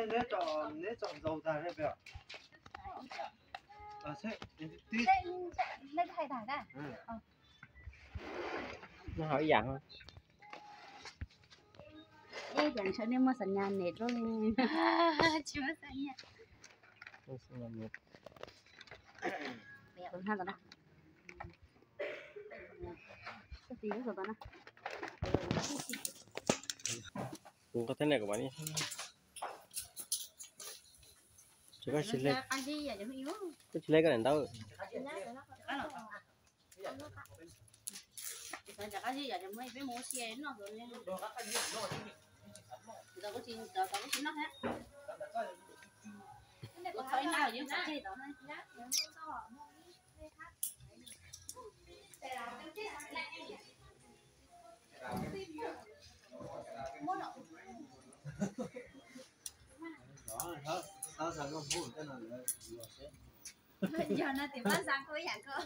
Neb tso, neb tso ntau tag. Neb hais ib yam. Ib yam ntshaw nej muaj xam nyas nem rau li. Tsis muaj xam nyas. Kuv qhov thab ne kuv mam li. Tsis koj tsis hle, koj tsis hle koj daim ntaub. Yog no tus paj xav kuj ib yam koj.